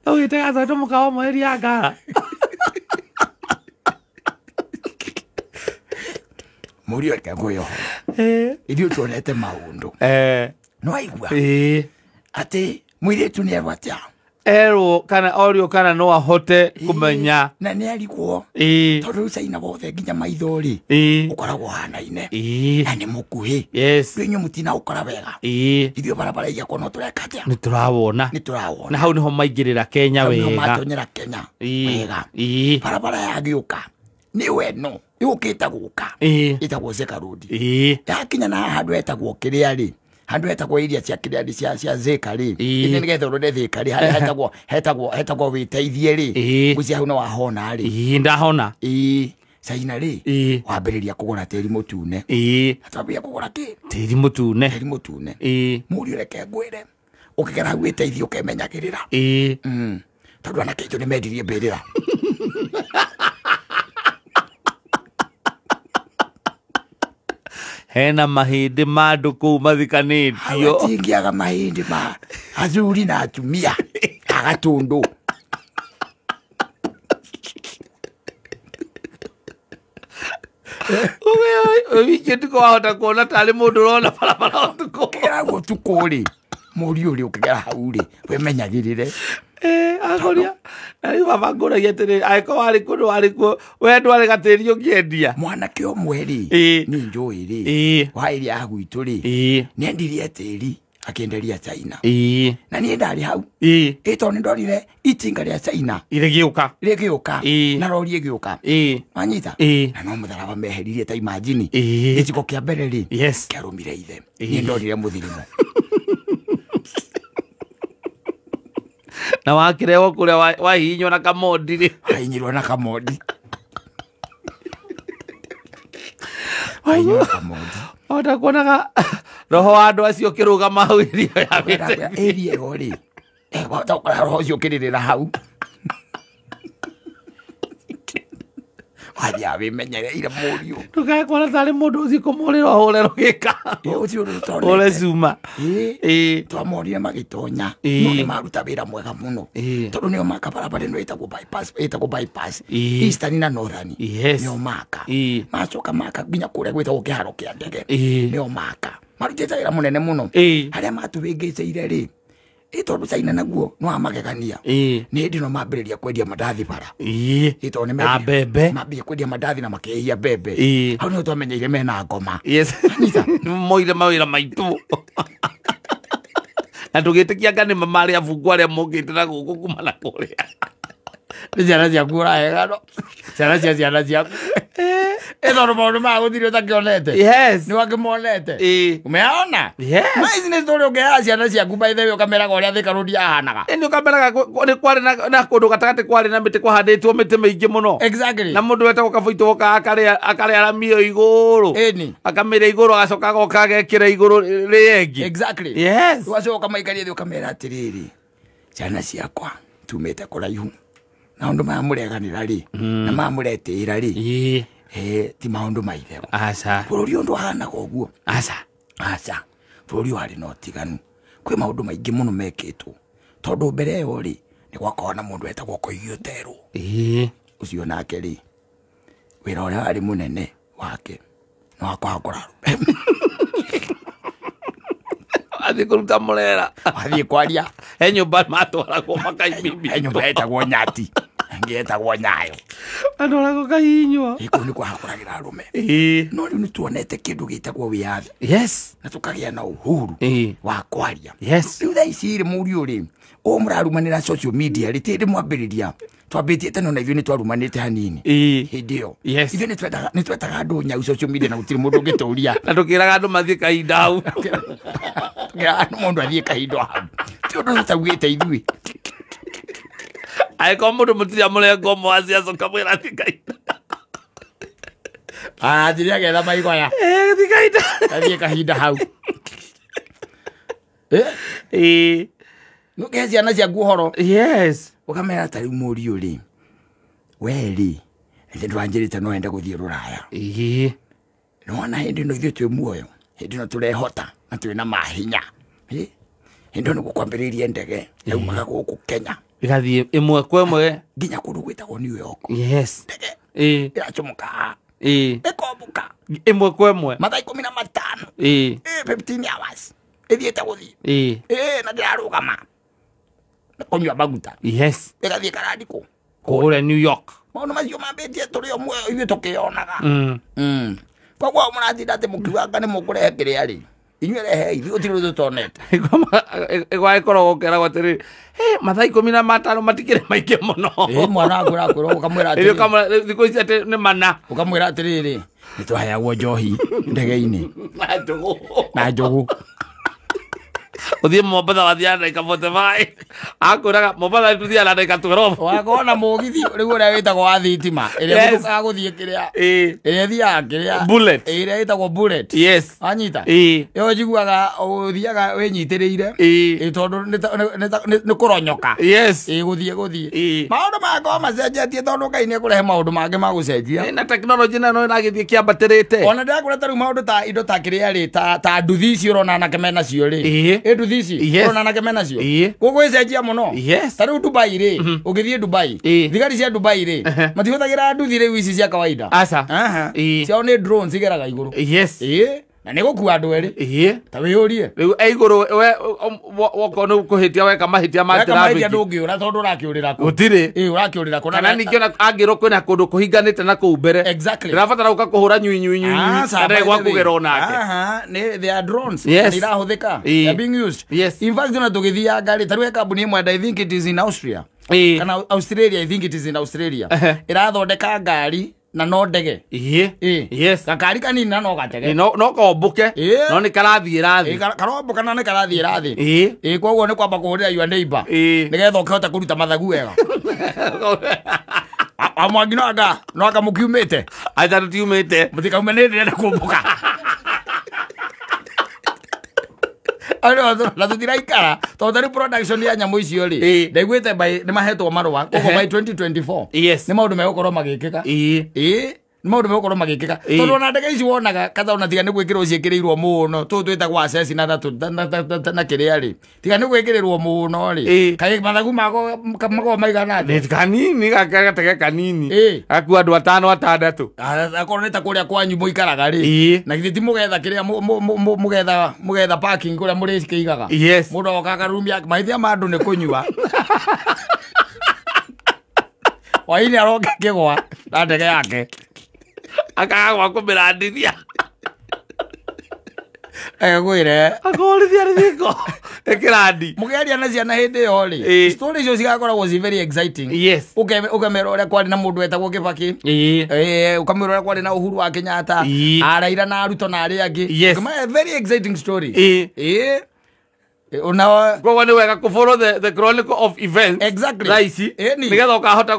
Ũgĩte gacoto mũkawa mweri ya ngara. Mũriũ reke ngwĩre ũhoro. Ithuĩ tuonete maũndũ. No aigua atĩ mũirĩtu nĩ erwo atĩa? Erwo kana orio kana no ahote kũmenya. Na nĩ arigwo. Tondũ rĩu China wothe nginya maitho rĩ, ũkoragwo ũhanaine. Na nĩ mũkuhĩ. Yes. Rĩu inyuĩ mũtinaũkora wega. Ithuĩ barabara igĩakwo no tũreka atĩa? Nĩ tũrawona. Nĩ tũrawona. Na hau nĩho maingĩrĩra Kenya Hau nĩho wega. matonyera Kenya wega. Barabara yagĩũka nĩyo ĩno yũkĩte gũka. Ĩtagwo Thika Road. Yakinya na handũ hetagwo kĩrĩa rĩ, handũ hetagwo iria cia kĩrĩa rĩ, cia Thika rĩ. Ĩno nĩgetha ũrore Thika rĩ, harĩa hetagwo wĩteithie rĩ. Ngwĩciria hau no wahona rĩ. Ndahona. China rĩ, wambĩrĩria kũgũra tĩri mũtune. Twambĩrĩria kũgũra kĩ? Tĩri mũtune. Tĩri mũtune. Mũriũ reke ngwĩre, ũkĩgera hau wĩteithie ũkemenyagĩrĩra. Tondũ anake aitũ nĩmendirie mbĩrĩra. Hena mahĩndĩ ma andũ kũu mathikanĩtio. Hau hatingĩaga mahĩndĩ ma athuri na atumia a Gatũndũ. Wiki ũtukũ wahota kuona tarĩ mũndũ ũrona barabara ũtukũ. Ũkĩgera hau ũtukũ rĩ, mũriũ rĩ, ũkĩgera hau rĩ, wĩmenyagĩrĩre. Agoria. Na rĩu baba ngũragia atĩrĩrĩ, angĩkorwo warĩ kũndũ warĩ kuo, we ndwarĩ gatĩri ũkĩendia. Mwanake ũmwe rĩ, niĩ njũĩ rĩ, wa area ya gwitũ rĩ, nĩendirie tĩri akĩenderia China. Na niĩ ndarĩ hau. Tondũ nĩndonire itinga rĩa China Rĩgĩũka. Rĩgĩũka. Na rori ĩgĩũka. Wanyita? Na no mũtharaba meheririe ta imagine. Gĩciko kĩa mbere rĩ, kĩarũmire ithe. Niĩ ndonire mũthirimo. Na wakĩrehwo kũrĩa wahihinywo na kamondi rĩ. Wahihinyirwo na kamondi. Wahihinyirwo na kamondi. Ota kuonaga roho wa andũ acio ũkĩrũgama hau irio ya Wĩra mĩtĩ. area ĩyo rĩ, wahota gũkora roho ũcio ũkĩrĩrĩra hau. Wathiaga wĩmenyereire mũriũ. Ndũkae kuona tarĩ mũndũ ũcio kũmũrĩra ũhũre rũgĩka. Ũcio ũndũ tũtonete. Ũre cuma. Twamonire magĩtonya. No nĩ maruta wĩra mwega mũno. Tondũ nĩo maka barabara ĩno ĩtagwo bypass, ĩtagwo bypass. Eastern na Northern. Nĩo maka. Macoka maka nginya kũrĩa gwĩtagwo kĩharo kĩa ndege. Nĩo maka. Marutĩte wĩra mũnene mũno. Harĩa matũhĩngĩcĩire rĩ, tondũ China naguo no amagegania. Nĩ hĩndĩ ĩno mambĩrĩria kwendia mandathi bara. Tondũ nĩ Na mendia- mbembe. Mambĩrĩria kwendia mandathi na makĩhia mbembe. Hau nĩho twamenyeire mena ngoma. Yes. Anyita. Moire mawĩra maitũ. Na tũgĩtĩkia anga nĩ marĩ abungu arĩa mokĩte na gũkũ kuma na kũrĩa. Nĩ ciana ciaku ũrahegano. Ciana cia ciana ciaku. Tondũ maũndũ maya gũtirĩ ũtakĩonete. Yes. Nĩ wakĩmonete. Umeona? Yes. Ma ici nĩ story ũngĩheaga ciana ciaku by the way ũkameraga ũrĩa Thika Road yahanaga. Nĩ ũkameraga nĩ kwarĩ na kũndũ gatagatĩ kwarĩ na mĩtĩ kwahandĩtwo mĩtĩ mĩingĩ mũno. Exactly. Na mũndũ wetagwo Kabuitũ wokaga akarĩa rami ĩyo igũrũ. Ĩni. Akamĩrĩa igũrũ agacoka agoka agekĩra igũrũ rĩengĩ. Exactly. Yes. Ũgacoka ũkamaikaria thĩ ũkamera atĩrĩrĩ, ciana ciakwa tumĩte kũraihu. Na maũndũ maya mũreganĩra rĩ, na maya mũretĩĩra rĩ, ti maũndũ ma itherũ. Aca. Bũrũri ũyũ ndwahanaga ũguo. Aca. Aca. Bũrũri ũyũ warĩ na ũtiganu. Kwĩ maũndũ maingĩ mũno mekĩtwo. Tondũ mbere ĩyo rĩ, nĩ gwakoragwo na mũndũ wetagwo Koigi Oterũ. Ũcio nake rĩ, wĩra ũrĩa warĩ mũnene wake nĩ wa kũhakũra arũme. Athiĩ kũruta mũrera. Athiĩ kwaria. He nyũmba matwaragwo makaimimio. He nyũmba yetagwo Nyati. Ĩngĩ yetagwo Nyayo. Atwaragwo kahihinywo. Kũu nĩ kwahakũragĩra arũme. No rĩu nĩ tuonete kĩndũ gĩtagwo wĩyathi. Yes. Na tũkagĩa na uhuru wa kwaria. Yes. Rĩu thaa ici rĩ, mũriũ rĩ, ũũ mũrarumanĩra social media rĩ, ti hĩndĩ mwambĩrĩria. Twambĩtie tene ona ithuĩ nĩ twarumanĩte hanini. Hĩndĩ ĩyo. Yes. Ithuĩ nĩ twetaga andũ nyau social media na gũtirĩ mũndũ ũngĩtũria. Na tũkĩraga andũ mathiĩ kahinda hau. Tũkĩraga andũ mũndũ athiĩ kahinda hau. Ti ũndũ tũtaugĩte ithuĩ. Angĩkorwo mũndũ mũtirĩ amũrengo ũmwe wa ciaca ũkamwĩra athiĩ kahinda. Arathiĩ agetha maigoya. Athiĩ kahinda. Athiĩ kahinda hau. Nũkĩhe ciana ciaku ũhoro. Yes. Ũkamera ta rĩu mũriũ rĩ, we rĩ, nĩ ndwanjĩrĩte no wende gũthiĩ Rũraya. Nĩwona hĩndĩ ĩno ithuĩ twĩ muoyo, hĩndĩ ĩno tũrehota na twĩna mahinya. Hĩndĩ ĩyo nĩguo kwambĩrĩirie ndege yaumaga gũkũ Kenya ĩgathiĩ ĩmwe kwa ĩmwe nginya kũndũ gwĩtagwo New York. Yes. Ndege ĩracomoka ĩkombũka ĩmwe kwa ĩmwe mathaa 15, 15 hours ĩthiĩte gũthiĩ na ndĩrarũgama kũnyua maguta. Yes. Ĩgathiĩ karandikũ kũrĩa New York. Maũndũ macio mambĩtie tũrĩ o muoyo ithuĩ tũkĩonaga. Koguo mũratinda atĩ mũkiuga nĩ mũkũrehe kĩrĩa rĩ, inyuĩ rehei, ithuĩ gũtirĩ ũndũ tũtonete. Ĩgwakoragwo ũkeragwo atĩrĩrĩ, mathaa 15 matikĩrĩ maingĩ mũno. Mwana waku ũrakwĩra ũkamwĩra atĩrĩrĩ, thikũ ici atĩ nĩ mana. Ũkamwĩra atĩrĩrĩ, nĩ twaheagwo njohi ndege-inĩ na njũgũ. Ũthiĩ Mombatha wathiaga ndagĩka 45, akwĩraga Mombatha tũthiaga na ndagĩka 12. Wakorwo na mũgithi rĩu ũrĩa wĩtagwo wa thitima, ĩrĩa ĩhũthĩkaga gũthiĩ kĩrĩa, ĩrĩa ĩthiaga kĩrĩa Bullet, ĩrĩa ĩtagwo Bullet. Yes. Wanyita? Ĩyo njiguaga ũthiaga wĩnyitĩrĩire, tondũ nĩ kũronyoka. Yes. Gũthiĩ. Maũndũ magakorwo macenjetie tondũ Ngai nĩekũrehe maũndũ mangĩ ma gũcenjia. Na tekinoronjĩ nayo no ĩragĩthiĩ kĩambatĩrĩte. Ona ndĩrakwĩra ta rĩu maũndũ ta indo ta kĩrĩa rĩ, ta nduthi ici ũrona anake menacio rĩ. Nduthi ici ũrona anake menacio. Gũgwĩcenjia mũno. Yes. Ta rĩu Dubai rĩ, ũngĩthiĩ Dubai, thigari cia Dubai rĩ, matihũthagĩra nduthi rĩu ici cia kawaida. Aca. Ciao nĩ drones igeraga igũrũ. Yes. Na nĩ gũkua andũ erĩ. Ta wĩyũrie. Rĩu igũrũ we wokorwo nĩ kũhĩtia weka mahĩtia ma Weka mahĩtia traffic. Ndũngĩũra tondũ ũrakĩũrĩra kũ. Gũtirĩ. Ũrakĩũrĩra kũ. Kana ningĩ ona angĩrwo kwĩna kũndũ kũhinganĩte na kũu mbere. Exactly. Ndĩrabatara gũka kũhũra nyui nyui nyui nyui. Aca, Na ndege gwa by the way. kũgera onake. Aha, nĩ they are drones. Yes. Nĩ irahũthĩka. They are being used. Yes. In fact, ona tũgĩthianga rĩ, ta rĩu he kambuni ĩmwe and I think it is in Austria. Kana Australia, I think it is in Australia. Ĩrathondeka ngari na no ndege. Yes. Gakari kanini na no gatege. No kombũke. No nĩ karathiĩ rathiĩ. Karombũka na nĩ karathiĩ rathiĩ. Koguo nĩ kwamba kũhũrĩra your neighbor. Nĩgetha ũkĩhota kũruta mathagu wega. Amwangi no anga mũkiumĩte. Acha tũtiumĩte. Mũtikaume nĩ ndĩrenda kũmbũka. Na tũtiraikara tondũ ta rĩu production ya nyamũ icio rĩ, ndaiguĩte by nĩ mahetwo marũa koguo by 2024. Yes. Nĩ maũndũ megũkorwo magĩkĩka. Nĩ maũndũ megũkorwo magĩkĩka. Tondũ ona ndege ici wonaga kata ona tiga nĩ gwĩkĩrwo ciĩkĩrĩirwo mũno, tũtũ twĩtagwo access na na kĩrĩa rĩ, tiga nĩ gwĩkĩrĩrwo mũno rĩ, kaĩ mathagu makoragwo maigana atĩa? Nĩ kanini gatege kanini. Gakua andũ 5 6. Akorwo nĩ ta kũrĩa kwanyu mũikaraga rĩ, na githĩ ti mũgetha kĩrĩa mũgetha parking kũrĩa mũrĩkĩigaga. Yes. Mũndũ oka akarumia mahĩtia ma andũ nĩ kũnyua. Waini aroka kĩgwa na ndege yake. Akaga gwa kũmĩrandithia. Egwĩre. Akorithia rĩthiko. Ĩkĩrandi. Mũkĩaria na ciana hĩndĩ ĩyo rĩ, story icio cigakoragwo ci very exciting. Yes. Ũkamera ũrĩa kwarĩ na mũndũ wetagwo Kibaki. Ũkamera ũrĩa kwarĩ na Uhuru wa Kenyatta, Raila na Ruto na arĩa angĩ. Yes. Very exciting story. Koguo nĩ wega kũ follow the chronicle of events. Exactly. Thaa ici. Nĩgetha ũkahota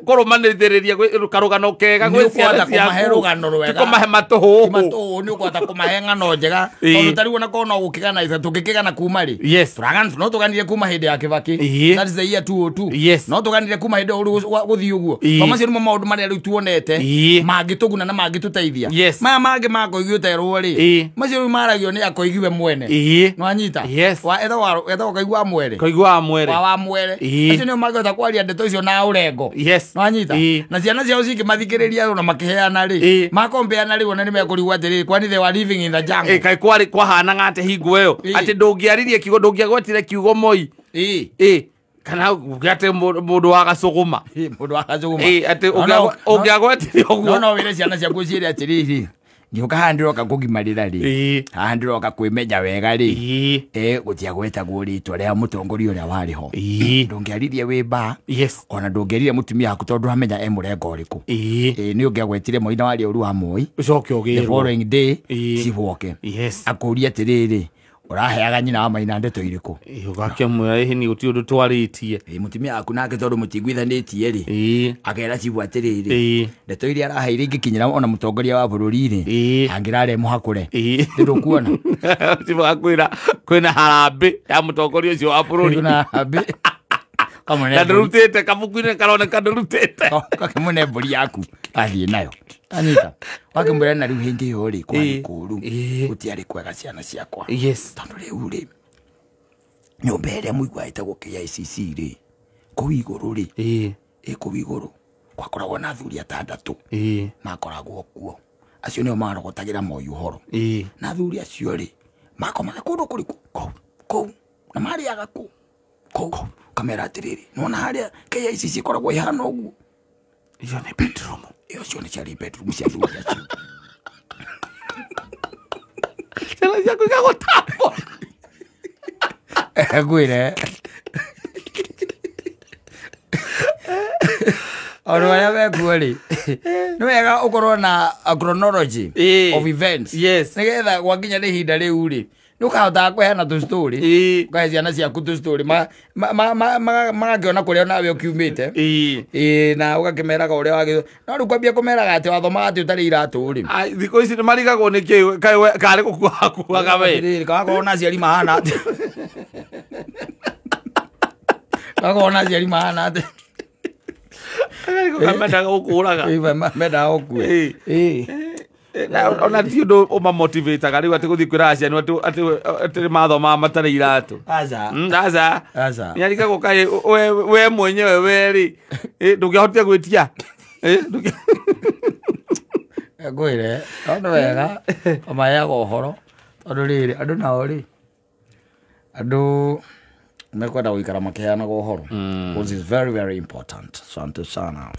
kũrũmanĩrĩria karũgano kega gwĩ ciana Nĩ ũkũhota kũmahe ciaku. rũgano rwega. Ti kũmahe matũhũhũ. Matũhũhũ nĩ ũkũhota kũmahe ng'ano njega. Tondũ ta rĩu ona korwo no gũkĩgana tũngĩkĩgana kuma rĩ. Yes. Tũragana no tũganire kuma hĩndĩ ya Kibaki. That is the year 2002. Yes. No tũganire kuma hĩndĩ ĩyo gũthiĩ ũguo. Tondũ macio nĩmo maũndũ marĩa rĩu tuonete mangĩtũguna na mangĩtũteithia. Yes. Maya mangĩ ma Koigi ũterwo rĩ, macio rĩu maragio nĩ akoigi we mwene. Nĩwanyita? Yes. Wa etagwo Koigi wa Mwere. Koigi wa Mwere. Wa Mwere. Acio nĩo mangĩhota kwaria ndeto icio na ũrengo. Yes. Nĩwanyita? Na ciana ciao cingĩmathikĩrĩria ona makĩheana rĩ, makombeana rĩ, ona nĩmekũrigwo atĩrĩrĩ, kwani they were living in the jungle. Kaĩ kwarĩ kwahanaga atĩ hingo ĩyo atĩ ndũngĩaririe kiugo, ndũngĩagwetire kiugo Moi. Kana atĩ mũndũ wa gacũgũma. Mũndũ wa gacũgũma. Atĩ ũngĩagwetire ũguo. No wĩre ciana ciaku ciĩre atĩrĩrĩ, ngĩũka haha ndĩroka kũgimarĩra rĩ, haha ndĩroka kwĩmenya wega rĩ, gũtiagwetagwo rĩtwa rĩa mũtongoria ũrĩa warĩ ho. Ndũngĩaririe wĩ bar. Yes. Ona ndũngĩaririe mũtumia waku tondũ ndũramenya e mũrengo ũrĩkũ. Nĩ ũngĩagwetire Moi na waria ũru wa Moi. Ũcoke ũgĩrwo. The following day, cibũ oke. Yes. Akũrie atĩrĩrĩ, ũraheaga nyina wa Maina ndeto irĩkũ? Ũgakĩmwĩra ĩhĩ ni gũtirĩ ũndũ twarĩtie. Mũtumia waku nake tondũ mũtiguithanĩtie rĩ, akera cibũ atĩrĩrĩ, ndeto iria araheire ingĩkinyĩra ona mũtongoria wa bũrũri rĩ, angĩrare mũhakũre. Ndũkuona? Cibũ akwĩra kwĩna harambĩ ya mũtongoria ũcio wa bũrũri. Kwĩna harambĩ. Na ndũrutĩte kabuku-inĩ karoneka ndũrutĩte. Kamũne mbũri yaku. Athiĩ nayo. Anyita. Wakĩmwĩra na rĩu hĩndĩ ĩyo rĩ kwarĩ kũũru. Gũtiarĩ kwega ciana ciakwa. Yes. Tondũ rĩu rĩ nyũmba ĩrĩa mũigua ĩtagwo KICC rĩ kũu igũrũ rĩ ĩ kũu igũrũ gwakoragwo na athuri atandatũ makoragwo kuo. Acio nĩo marogotagĩra Moi ũhoro. Na athuri acio rĩ makomaga kũndũ kũrĩkũ? Kũu. Na marĩaga kũ? Kũu. Kamera atĩrĩrĩ nĩwona harĩa KICC ĩkoragwo ĩhana ũguo. Iyo nĩ bedroom. Iyo cio nĩ ciarĩ bedroom cia athuri acio. Ciana ciaku igagũtambwo. Ngwĩre. Ona arĩa mekuo rĩ nĩ wega ũkorwo na a chronology of events. Yes. Nĩgetha gwakinya nĩ ihinda rĩu rĩ nĩ ũkahotaga kũheana tũ story. Ũkahe ciana ciaku tũ story magakĩona kũrĩa nawe ũkiumĩte. Na ũgakĩmeraga ũrĩa wagĩ no rĩu kwambia kũmeraga atĩ wathomaga atĩ ũtarĩ iratũ rĩ. Thikũ ici nĩ marigagwo nĩ kĩ karĩ gũkuakuaga we. Atĩrĩrĩ, kawakorwo na aciari mahana atĩa. Kawakorwo na aciari mahana atĩa. Mendaga gũkũraga. Mendaga gũkue. Ona ti ũndũ ũmamotivataga rĩu atĩ gũthiĩ kwĩra aciari atĩ mathomaga matarĩ iratũ. Aca. Aca. Aca. Nĩarigagwo kaĩ we mwenyewe we rĩ ndũngĩahotire gwĩtia. Ngwĩre no nĩ wega ũmaheaga ũhoro tondũ rĩrĩ andũ nao rĩ andũ mekwenda gũikara makĩheanaga ũhoro. Because it's very very important. Asante sana.